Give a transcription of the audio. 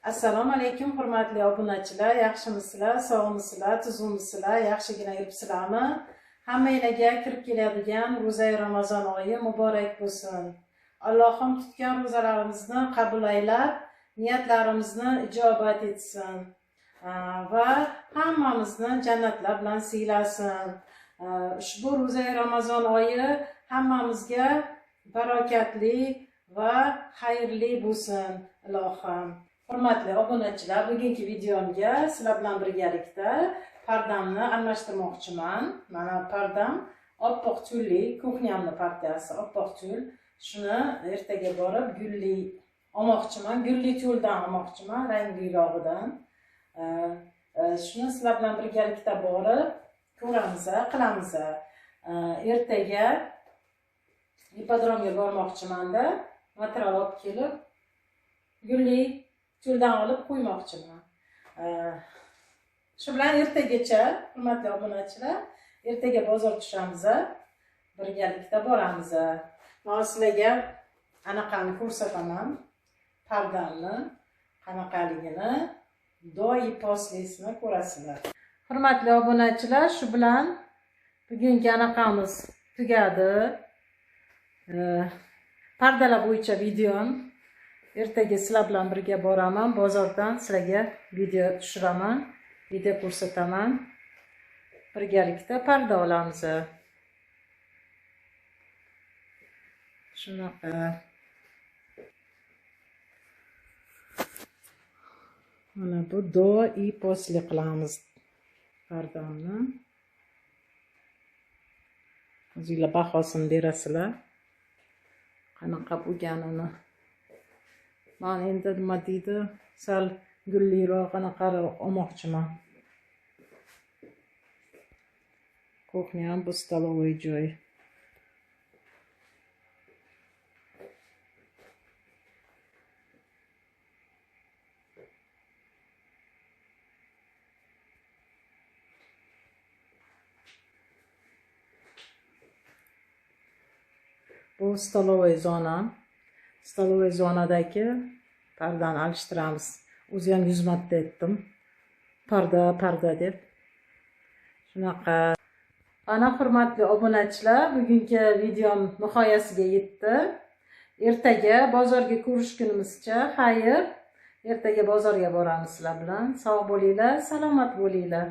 Assalomu alaykum hurmatli obunachilar, yaxshimisizlar, sog'misizlar, tuzukmisizlar, yaxshigina yuribsizlarmi? Hammanglarga kirib keladigan ro'zai Ramazon oyi muborak bo'lsin. Allohim tutgan ro'zalarimizni qabul aylab, niyatlarimizni ijobat etsin va hammamizni jannatlar bilan siylasin. Ushbu ro'zai Ramazon oyi hammamizga barakatli va xayrli bo'lsin, ilohim. Hurmatli obunachilar, bugungi videomga sizlar bilan birgalikda pardamni almashtirmoqchiman. Mana pardam oppoq tulli, kuxnyamni pardasi oppoq tul. Shuni ertaga borib gulli olmoqchiman, gulli tuldan olmoqchiman, ranglirog'idan. Shuni sizlar bilan birgalikda borib ko'ramiz, qilamiz. Ertaga ipodromga bormoqchimanda, material olib kelib gulli tuldan olib qo'ymoqchiman. Shu bilan ertagacha, hurmatli obunachilar, ertaga bozor tushamiz, birgalikda boramiz. Men sizlarga anaqani ko'rsataman, pardamni qanaqaligini, doim poslisini ko'rasizlar. Hurmatli obunachilar, shu bilan bugungi anaqamiz tugadi. Pardalar bo'yicha videom. Ertaga sizlar bilan birga boraman, bozordan sizlarga video tushiraman, video ko'rsataman. Birgalikda parda olamiz. Shunaqa. Mana bu do i posli qilamiz pardamni. O'zinglar bahosini berasizlar. Qanaqa bo'lganini. Men endi nima deydi, sal gulliroq qanaqaroq olmoqchiman. Kuxnyam bu stolovoy joy. Bu stolovoy zona. Stolovoy zonadagi pardani alishtiramiz. O'zi ham 100 marta aytdim. Parda, parda deb. Shunaqa. Ana hurmatli obunachilar, bugungi videom nihoyasiga yetdi. Ertaga bozorga ko'rishgunimizcha xayr. Ertaga bozorga boramiz sizlar bilan. Sog' bo'linglar, salomat bo'linglar.